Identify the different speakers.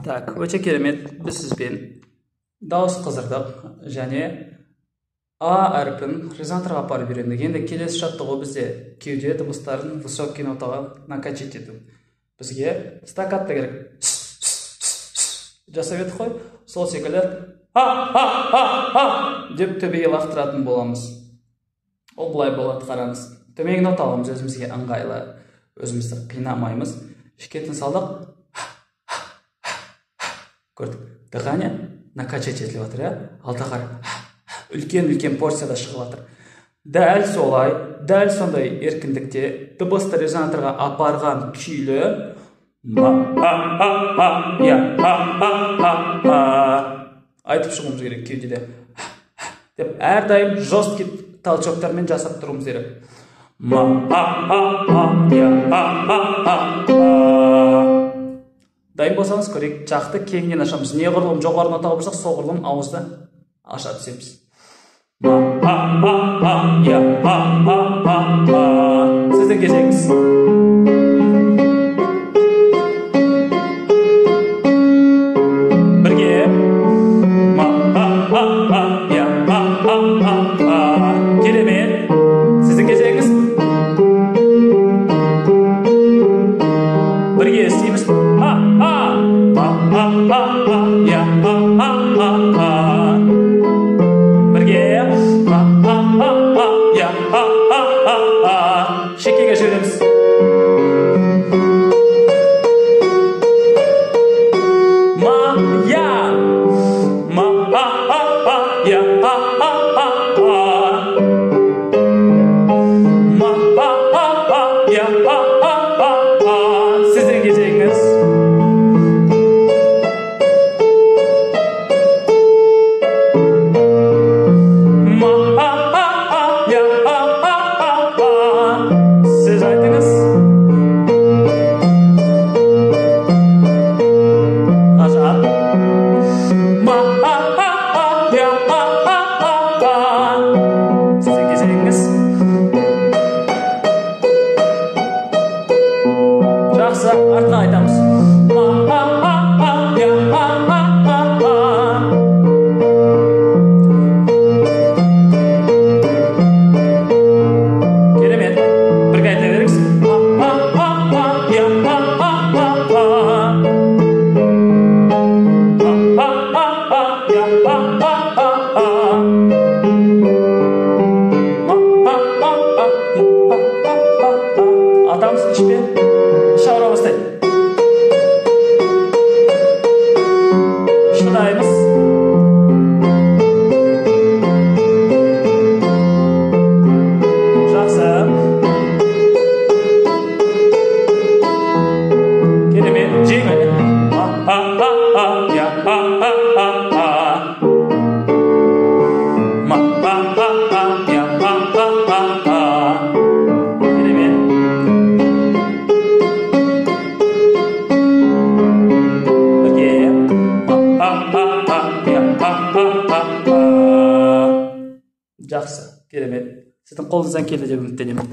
Speaker 1: Так, өте керемет. Біз сізбен дауыс қыздырдық және А әрпін резонаторға апарып үйрендік. Енді келесі жаттығу бізде кеуде дыбыстарын высокий нотаға накачать ету. Бізге стаккато керек. Жасап едік қой, сол секілді а а а а деп төбеге лақтыратын боламыз. Ол былай болады, қараңыз. Төменгі нота аламыз, өзімізге ыңғайлы, өзімізді қинамаймыз. Ішке тыныс алдық. Көрдік. Дыхание накачать етіліп жатыр, иә? Алда қарай үлкен-үлкен порцияда шығып жатыр. Дәл солай, дәл сондай еркіндікте дыбысты резонаторға апарған күйлі ма а а а я а а а а айтып шығуымыз керек кеудеде деп әрдайым жесткий толчоктармен жасап тұруымыз керек. Ма а а а я а а а а. Дайын болсаңыз көрейік. Жақты кеңінен ашамыз. Неғұрлым жоғары нота алып жүрсек, соғұрлым ауызды аша түсеміз. Ма а а а я а а а а. Сіздің кезегіңіз. Бірге. Ма а а а я а а а а. Керемет. Сіздің кезегіңіз. Бірге істейміз. А а ма а а а я а а а а. Бірге. Ма а а а я а а а а. Шекеге жібереміз. Ма я ма а а а я а а а а. Ма а а а я а а а а. Сіздің кезегіңіз. Ма а а а я а а а а. Сіз айтыңыз. Ғажап. Ма а а а я а а а а. Сіздің кезегіңіз. Жақсы, артқа айтамыз. Ма а а а я а а а а. Керемет. Бірге айта беріңіз. Ма а а а я а а а а. Ма а а а я а а а а. Ма а а а я а а а а. Атамыз ішпе. Іш ауыра бастайды. Шыдаймыз. Жақсы. Керемет. Жеңіл. А а а а я а а а а. Ма а а а я а а а а. Керемет. Бірге. Ма а а а я а а а а. Жақсы, керемет. Сіздің қолыңыздан келді деп үміттенемін.